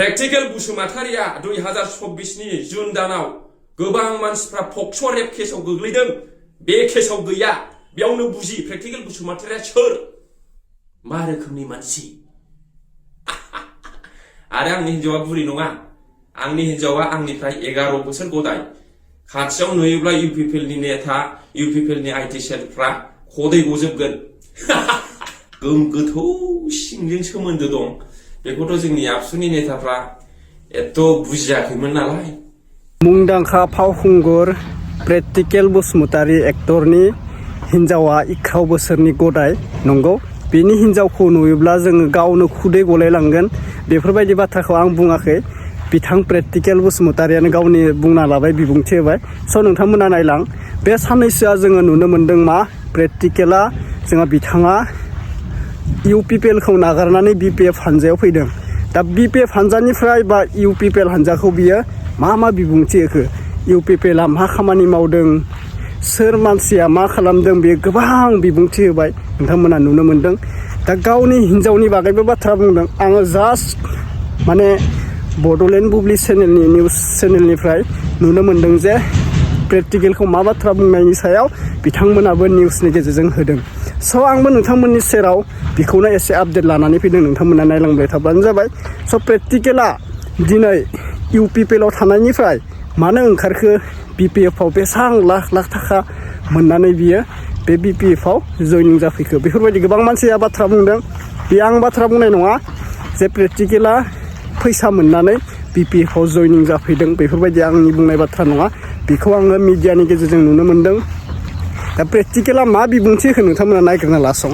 Practical बसुमतारिया 2024नि जुन दानाव गोबां मानसिफ्रा पक्स' रेप केसाव गोग्लैदों बे केसाव गैया बेयावनो बुजि प्रेक्टिकेल बसुमतारिया सोर मा रोखोमनि मानसि आरो आंनि हिनजावा बुरि नङा आंनि हिनजावा आंनिफ्राय 11 बोसोर गदाय खाथियाव नुयोब्ला इउपिपिएलनि नेता इउपिपिएलनि आईटी सेलफ्रा खदै गजोबगोन गोम गोथौ सिंजों सोमोन्दो दं बेखौथ' जोंनि आबसुनि नेताफ्रा एथ' बुजियाखैमोन नालाय मुंदांखा फावखुंगुर प्रेक्टिकेल बसुमतारी एक्टरनि हिनजावा 11 बोसोरनि गदाय नंगौ बेनि हिनजावखौ नुयोब्ला जोङो गावनो खुदै गलायलांगोन बेफोरबायदि बाथ्राखौ आं बुङाखै बिथां प्रेक्टिकेल बसुमतारियानो गावनि बुंना लाबाय बिबुंथि होबाय स' नोंथांमोना नायलां बे साननैसोआ जोङो नुनो मोन्दों मा प्रेक्टिकेला जोंहा बिथाङा इउपिपिएलखौ नागारनानै बिपिएफ हानजायाव फैदों दा बिपिएफ हानजानिफ्राय बा इउपिपिएल हानजाखौ बियो मा बिबुंथि होखो इउपिपिएलआ मा खामानि मावदों सोर मानसिया मा खालामदों बे गोबां बिबुंथि होबाय नोंथांमोना नुनो मोन्दों दा गावनि हिनजावनि बागैबो बाथ्रा बुंदों आङो जास्ट माने बड'लेण्ड बुब्लि चेनेलनि निउस चेनेलनिफ्राय नुनो मोन्दों जे प्रेक्टिकेलखौ मा बाथ्रा बुंनायनि सायाव बिथांमोनाबो निउसनि गेजेरजों होदों स' आंबो नोंथांमोननि सेराव बेखौनो एसे आपडेट लानानै फैदों नोंथांमोना नायलांबाय थाब्लानो जाबाय स' प्रेक्टिकेला दिनै इउपिपिएलआव थानायनिफ्राय मानो ओंखारखो बिपिएफआव बेसां लाख थाखा मोननानै बियो बे बिपिएफआव जयनिं जाफैखो बेफोरबायदि गोबां मानसिया बाथ्रा बुंदों बे आं बाथ्रा बुंनाय नङा जे प्रेक्टिकेला फैसा मोननानै बिपिएफआव जयनिं जाफैदों बेफोरबायदि आंनि बुंनाय बाथ्रा नङा बेखौ आङो मिडियानि गेजेरजों नुनो मोन्दों दा प्रेक्टिकेला मा बिबुंथि होखो नोंथांमोना नायग्रोना लासं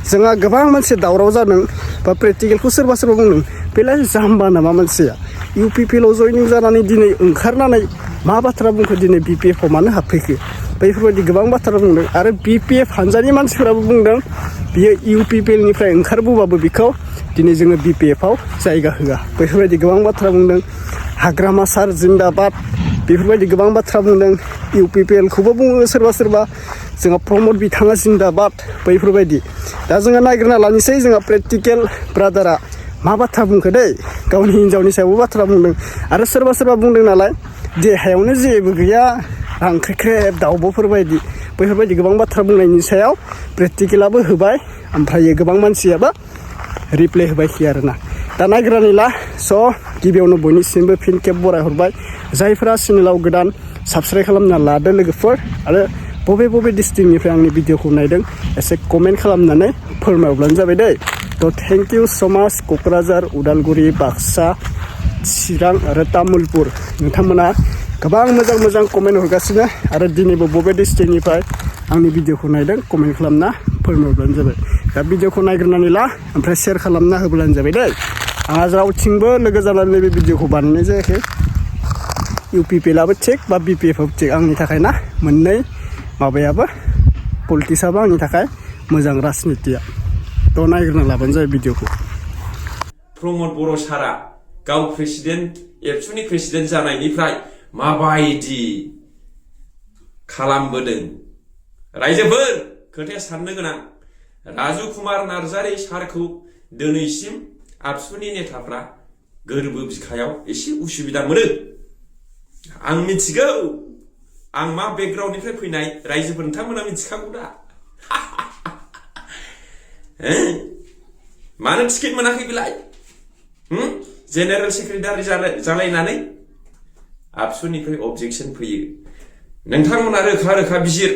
जोंहा गोबां मानसि दावराव जादों बा प्रेक्टिकेलखौ सोरबा बुंदों बेलाय जाम्बा नामा मानसिया इउपिपिएलआव जयनिं जानानै दिनै ओंखारनानै मा बाथ्रा बुंखो दिनै बिपिएफआव मानो हाबफैखो बेफोरबायदि गोबां बाथ्रा बुंदों आरो बिपिएफ हानजानि मानसिफोराबो बुंदों बियो इउपिपिएलनिफ्राय ओंखारबोबाबो बिखौ दिनै जोङो बिपिएफआव जायगा होआ बेफोरबायदि गोबां बाथ्रा बुंदों हाग्रामा सार जिन्दाबाद बेफोरबायदि गोबां बाथ्रा बुंदों इउपिपिएलखौबो बुङो सोरबा जोंहा प्रमद बिथाङा जिन्दाबाद बैफोरबायदि दा जोङो नायग्रोना लानोसै जोंहा प्रेक्टिकेल ब्रादारा मा बाथ्रा बुंखो दै गावनि हिनजावनि सायावबो बाथ्रा बुंदों आरो सोरबा बुंदों नालाय देहायावनो जेबो गैया आं ख्रेब दाउब'फोरबायदि बैफोरबायदि गोबां बाथ्रा बुंनायनि सायाव प्रेक्टिकेलाबो होबाय ओमफ्राय गोबां मानसियाबो रिप्लाय होबायखि आरोना दा नायग्रानि ला स' गिबियावनो बयनिसिमबो फिन खेब बरायहरबाय जायफोरा चेनेलाव गोदान साबस्क्राइब खालामना लादो लोगोफोर आरो बबे डिस्ट्रिक्टनिफ्राय आंनि भिडिअखौ नायदों एसे कमेन्ट खालामनानै फोरमायहरब्लानो जाबाय दै थ' थेंक इउ स' माच क'क्राझार उदालगुरि बाक्सा चिरां आरो तामुलपुर नोंथांमोना गोबां मोजां कमेन्ट हरगासिनो आरो दिनैबो बबे डिस्ट्रिक्टनिफ्राय आंनि भिडिअखौ नायदों कमेन्ट खालामना फोरमायहरब्लानो जाबाय दा भिडिअखौ नायग्रोनानै ला ओमफ्राय शेयार खालामना होब्लानो जाबाय दै आंहा रावथिंबो लोगो जानानै बे भिडिअखौ बानायनाय जायाखै इउपिपिएलआबो थिग बा बिपिएफआबो थिग आंनि थाखाय ना मोननै माबायाबो पलिटिक्सआबो आंनि थाखाय मोजां राजनितिया थ' नायग्रोना लाबानो जाबाय भिडिअखौ प्रमद बर' सारा गाव प्रेसिडेन्ट एबसुनि प्रेसिडेन्ट जानायनिफ्राय माबायदि खालामबोदों रायजोफोर खोथाया साननो गोनां राजु कुमार नार्जारी सारखौ दिनैसिम आबसुनि नेताफ्रा गोरबो बिखायाव एसे उसुबिदा मोनो आं मिथिगौ आं मा बेकग्राउन्डनिफ्राय फैनाय रायजोफोर नोंथांमोना मिथिखागौ दा मानो टिकेट मोनाखै बेलाय जेनेरेल सेक्रेटारि जालायनानै आबसुनिफ्राय अबजेक्सन फैयो नोंथांमोना रोखा बिजिर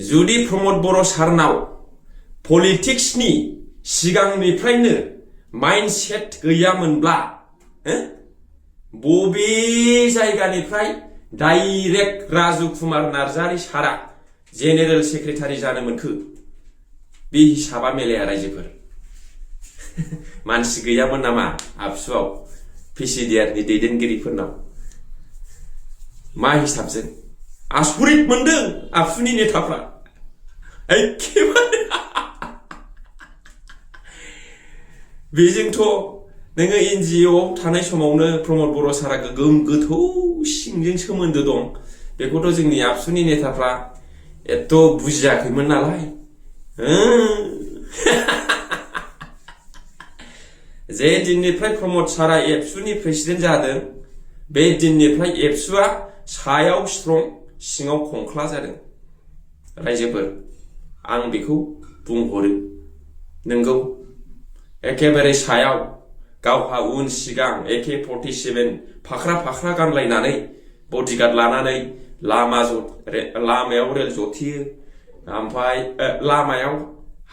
जुदि प्रमद बर' सारनाव पलिटिक्सनि सिगांनिफ्रायनो माइन्डसेट गैयामोनब्ला बबे जायगानिफ्राय डाइरेक्ट राजु कुमार नार्जारी सारा जेनेरेल सेक्रेटारि जानो मोनखो बे हिसाबा मेलाया रायजोफोर मानसि गैयामोन नामा आबसुआव पिसिडिआरनि दैदेनगिरिफोरनाव मा हिसाबजों आसरित मोनदों आबसुनि नेताफ्रा एखेबारे बेजोंथ' नोङो एनजिअ थानाय समावनो प्रमद बर' सारा गोगोम गोथौ सिंजों सोमोन्दो दं बेखौथ' जोंनि आबसुनि नेताफ्रा एथ' बुजियाखैमोन नालाय जे दिननिफ्राय प्रमद सारा एबसुनि प्रेसिडेन्ट जादों बे दिननिफ्राय एबसुआ सायाव स्ट्रं सिङाव खंख्ला जादों रायजोफोर आं बेखौ बुंहरो नंगौ एखेबारे सायाव गावहा उन सिगां AK-47 फाख्रा गानलायनानै बडिगार्ड लानानै लामायाव रेल जथियो ओमफ्राय लामायाव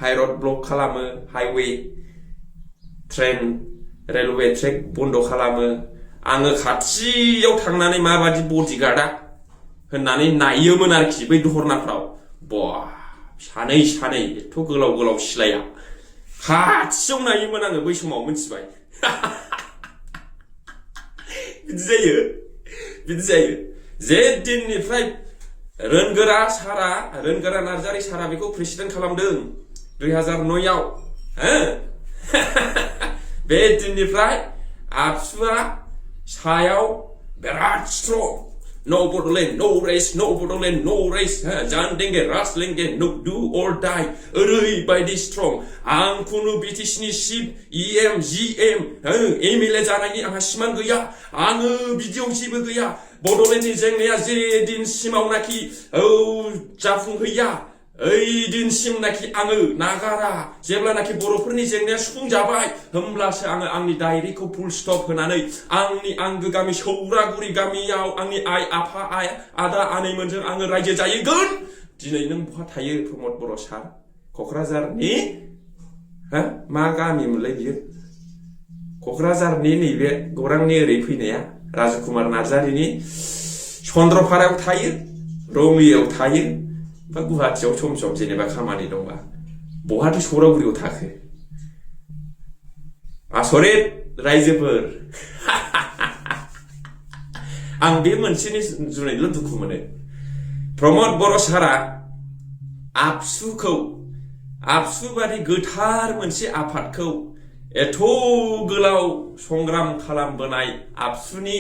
हाइरड ब्लक खालामो हाइवे ट्रेन रेलवे ट्रेक बन्द खालामो आङो खाथियाव थांनानै माबादि बडिगार्डआ होननानै नायोमोन आरोखि बै धरनाफ्राव बा सानै एथ' गोलाव सिलाया खाथियाव नायोमोन आङो बै समाव मिथिबाय बिदि जायो जे दिननिफ्राय रोनगोरा नार्जारी सारा बेखौ प्रेसिडेन्ट खालामदों 2009 आव बे दिननिफ्राय आबसुआ सायाव बिराद strong No Bodoland, no race, no Bodoland, no race. Jan Denge, Ras Lenge, no do or die. ओरैबायदि strong. आं खुनु BTCनि सिप EM, GM, MLA जानायनि आंहा सिमान गैया. आङो बिदियाव जेबो गैया. बड'लेण्डनि जेंनाया जे दिनसिमावनाखि जाफुंहैया ओइ दिनसिमनाखि आङो नागारा जेब्लानाखि बर'फोरनि जेंनाया सुफुंजाबाय होमब्लासो आङो आंनि डायरिखौ फुल स्टप होनानै आंनि आंगो गामि सौरागुरि गामियाव आंनि आइ आफा आदा आनैमोनजों आङो रायजो जाहैगोन दिनै नों बहा थायो प्रमद बर' सार क'क्राझारनि मा गामिमोनलाय बियो क'क्राझारनि नैबे गौरांनि ओरै फैनाया राजकुमार नार्जारिनि चन्द्रपारायाव थायो रङियाव थायो बा गुवाहाटियाव सम जेनेबा खामानि दंबा बहाथो सौरागुरियाव थाखो आसरित रायजोफोर आं बे मोनसेनि जुनैल' दुखु मोनो प्रमद बर' सारा आबसु बादि गोथार मोनसे आफादखौ एथ' गोलाव संग्राम खालामबोनाय आबसुनि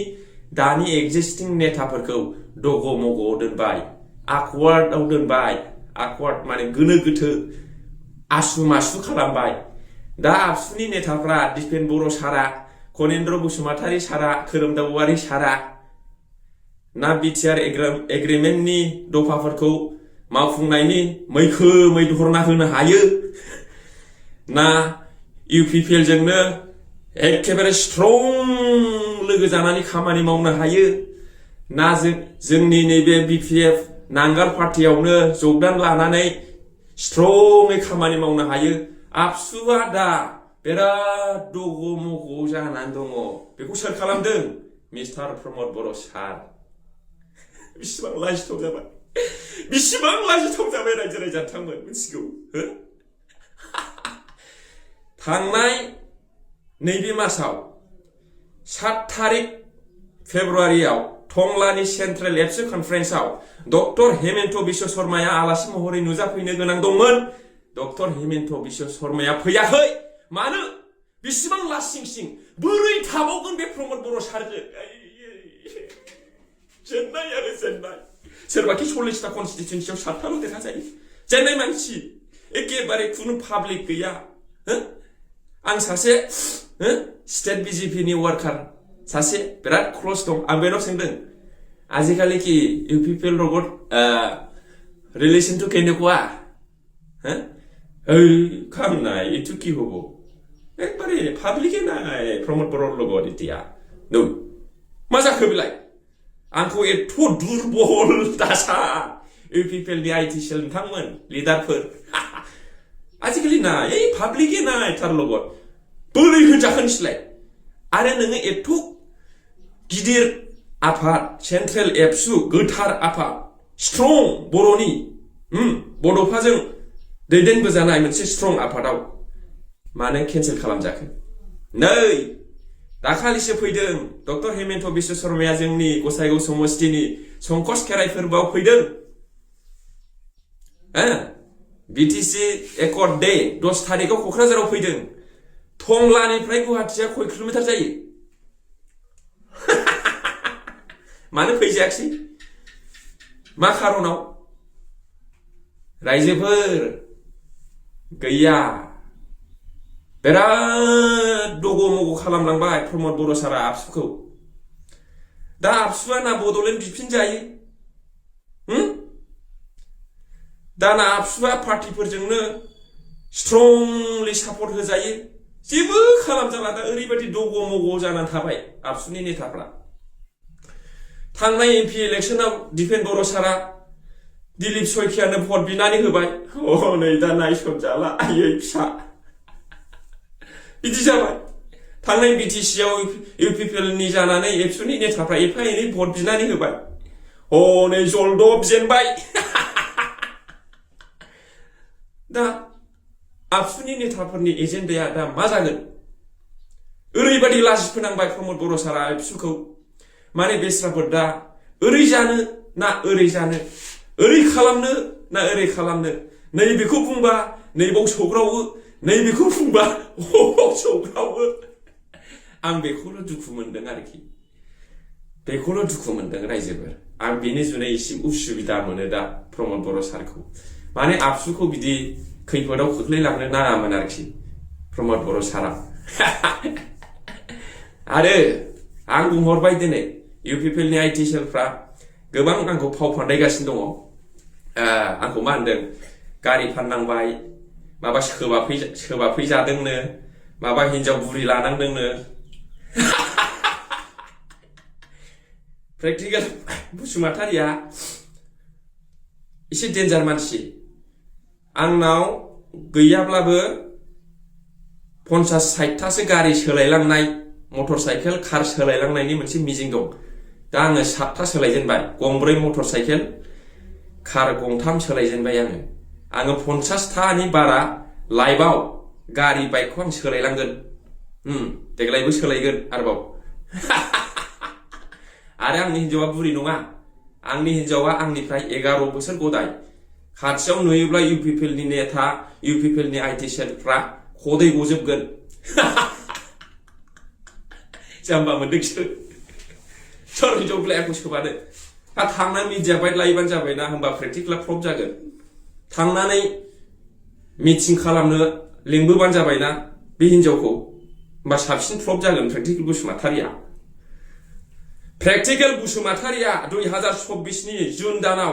दानि एक्जिस्टिं नेताफोरखौ दग' दोनबाय आकवार्डआव दोनबाय आकवार्ड माने गोनो गोथो आसु मासु खालामबाय दा आबसुनि नेताफ्रा दिपेन बर' सारा कनेन्द्र बसुमतारी सारा खोरोमदाव सारा ना बिटिआर एग्रिमेन्टनि दफाफोरखौ मावफुंनायनि मैखोमै धरना होनो हायो ना UPPL जोंनो एखेबारे स्ट्रं लोगो जानानै खामानि मावनो हायो ना जोंनि नैबे BPF नांगाल पार्टियावनो जगदान लानानै स्ट्रङै खामानि मावनो हायो आबसुआ दा बिराद दग' जानानै दङ बेखौ सोर खालामदों मिस्टार प्रमद बर' सार बिसिबां लाजिथाव जाबाय रायजो राजाथांमोन मिथिगौ थांनाय नैबे मासाव 7 तारिख फेब्रुवारियाव टंलानि सेन्ट्रेल एबसु कनफारेन्सआव डक्टर हेमन्त बिश्व शर्माया आलासि महरै नुजाफैनो गोनां दंमोन डक्टर हेमन्त बिश्व शर्माया फैयाखै मानो बिसिबां लासिं बोरै थाबावगोन बे प्रमद बर' सारजों जेननाय सोरबाखि 40टा कनस्टिट्युन्सियाव 7टाल' देरहाजायो जेननाय मानसि एखेबारे खुनु पाब्लिक गैया आं सासे स्टेट BJPनि वार्कार सासे बिराद क्लस दं आं बेनाव सोंदों आजिखालि कि UPPL লগত ৰিলেশ্যনটো কেনেকুৱা কাম নাই এইটো কি হ'ব একবাৰে পাব্লিকে নাই প্ৰমোদ বৰৰ লগত এতিয়া নো मा जाखो बेलाय आंखौ एथ' दुरबल दासा UPPL नि IT सेल नोंथांमोन लिडारफोर आजिखालि ना এই पाब्लिके নাই तार লগত बोरै होजाखोनसैलाय आरो नोङो एथ' गिदिर आफाद सेन्ट्रेल एबसु गोथार आफाद स्ट्रं बर'नि बड'फाजों दैदेनबोजानाय मोनसे स्ट्रं आफादाव मानो केन्सेल खालामजाखो नै दाखालिसो फैदों डक्टर हेमन्त बिश्व शर्माया जोंनि गसाइगाव समस्तिनि संकस खेराइ फोरबोआव फैदों BTC एकर्ड डे 10 तारिखआव क'क्राझाराव फैदों टंलानिफ्राय गुवाहाटिया खय किल'मिटार जायो मानो फैजायाखसै मा खारनाव रायजोफोर गैया बिराद दग' मग' खालामलांबाय प्रमद बर' सारा आबसुखौ दा आबसुआ ना बड'लेण्ड बिफिनजायो दाना आबसुआ पार्टिफोरजोंनो स्ट्रंलि सापर्ट होजायो जेबो खालामजाला दा ओरैबायदि दग' मग' जानानै थाबाय आबसुनि नेताफ्रा थांनाय एमपि इलेक्शनाव दिपेन बर' सारा दिलीप सयखियानो भट बिनानै होबाय नै दा नायसनजाला आयै फिसा बिदि जाबाय थांनाय बिटिसि आव इउपिपिएलनि जानानै एबसुनि नेताफ्रा एफा एनै भट बिनानै होबाय नै जलदब जेनबाय दा आबसुनि नेताफोरनि एजेन्डाया दा मा जागोन ओरैबायदि लाजि फोनांबाय प्रमद बर' सारा एबसुखौ माने बेस्राफोर दा ओरै जानो ना ओरै जानो ओरै खालामनो ना ओरै खालामनो नैबेखौ बुंबा नैबाव सौग्रावो नैबेखौ बुंबा हबाव सौग्रावो आं बेखौल' दुखु मोनदों आरोखि बेखौल' दुखु मोनदों रायजोफोर आं बेनि जुनै एसे उसुबिदा मोनो दा प्रमद बर' सारखौ माने आबसुखौ बिदि खैफोदाव खोख्लैलांनो नाङामोन आरोखि प्रमद बर' सारा आरो आं बुंहरबाय दिनै इउपिपिएलनि आइटि सेलफ्रा गोबां आंखौ फाव फान्दायगासिनो दङ आंखौ मा होनदों गारि फाननांबाय माबा सोबाफैजादोंनो माबा हिनजाव बुरि लानांदोंनो प्रेक्टिकेल बसुमतारिया एसे डेन्जार मानसि आंनाव गैयाब्लाबो 50-60थासो गारि सोलायलांनाय मटर साइकेल कार सोलायलांनायनि मोनसे मिजिं दं दा आङो 7था सोलायजेनबाय गंब्रै मटर साइकेल कार गंथाम सोलायजेनबाय आङो 50थानि बारा लाइफआव गारि बाइकखौ आं सोलायलांगोन देग्लायबो सोलायगोन आरोबाव आरो आंनि हिनजावा बुरि नङा आंनि हिनजावा आंनिफ्राय 11 बोसोर गदाय खाथियाव नुयोब्ला इउपिपिएलनि नेता इउपिपिएलनि आइटि सेलफ्रा खदै गजोबगोन जाम्बा मोनदोंसो सोर हिनजाव बिलाइखौ सोबानो थांना मिडिया बाइट लायोबानो जाबायना होमबा प्रेक्टिकेला प्रफ जागोन थांनानै मिटिं खालामनो लिंबोबानो जाबायना बे हिनजावखौ होमबा साबसिन प्रफ जागोन प्रेक्टिकेल बसुमतारिया 2024 नि जुन दानाव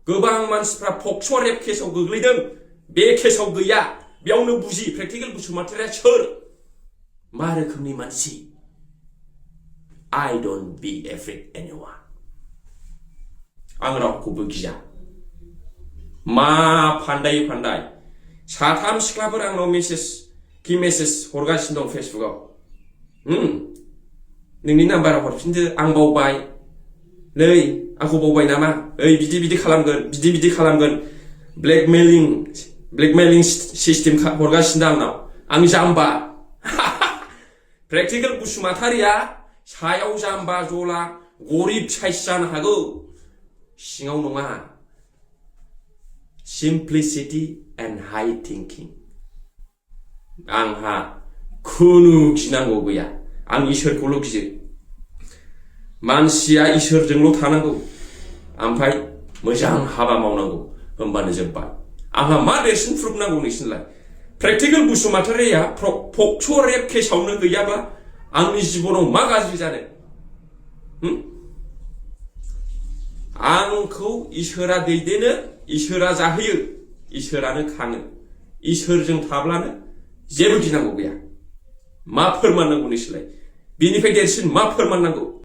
गोबां मानसिफ्रा पक्स' रेप केसआव गोग्लैदों बे केसआव गैया बेयावनो बुजि प्रेक्टिकेल बसुमतारिया सोर मा रोखोमनि मानसि I don't be afraid anyone आं रावखौबो गिया मा फान्दाय साथाम सिख्लाफोर आंनाव मेसेज हरगासिनो दं फेसबुकआव नोंनि नाम्बाराव हरफिनदो आं बावबाय नै आंखौ बावबाय नामा ओइ बिदि खालामगोन ब्लेकमेलिं सिस्टेम हरगासिनो आंनाव आं जाम्बा प्रेक्टिकेल बसुमतारिया सायाव जाम्बा जला गरिब साइस जानो हागौ सिङाव नङा सिम्प्लिसिटी एन्ड हाई थिंकिं आंहा खुनु गिनांगौ गैया आं इसोरखौल' गियो मानसिया इसोरजोंल' थानांगौ ओमफ्राय मोजां हाबा मावनांगौ होमबानो जोब्बाय आंहा मा देरसिन प्रुफ नांगौ नोंसिनलाय प्रेक्टिकेल बसुमतारिया पक्स' रेप केसआवनो गैयाब्ला आंनि जिबनाव मा गाज्रि जानो आंखौ इसोरा दैदेनो इसोरा जाहोयो इसोरानो खाङो इसोरजों थाब्लानो जेबो गिनांगौ गैया मा फोरमान नांगौ नोंसोरलाय बेनिफ्राय देरसिन मा फोरमान नांगौ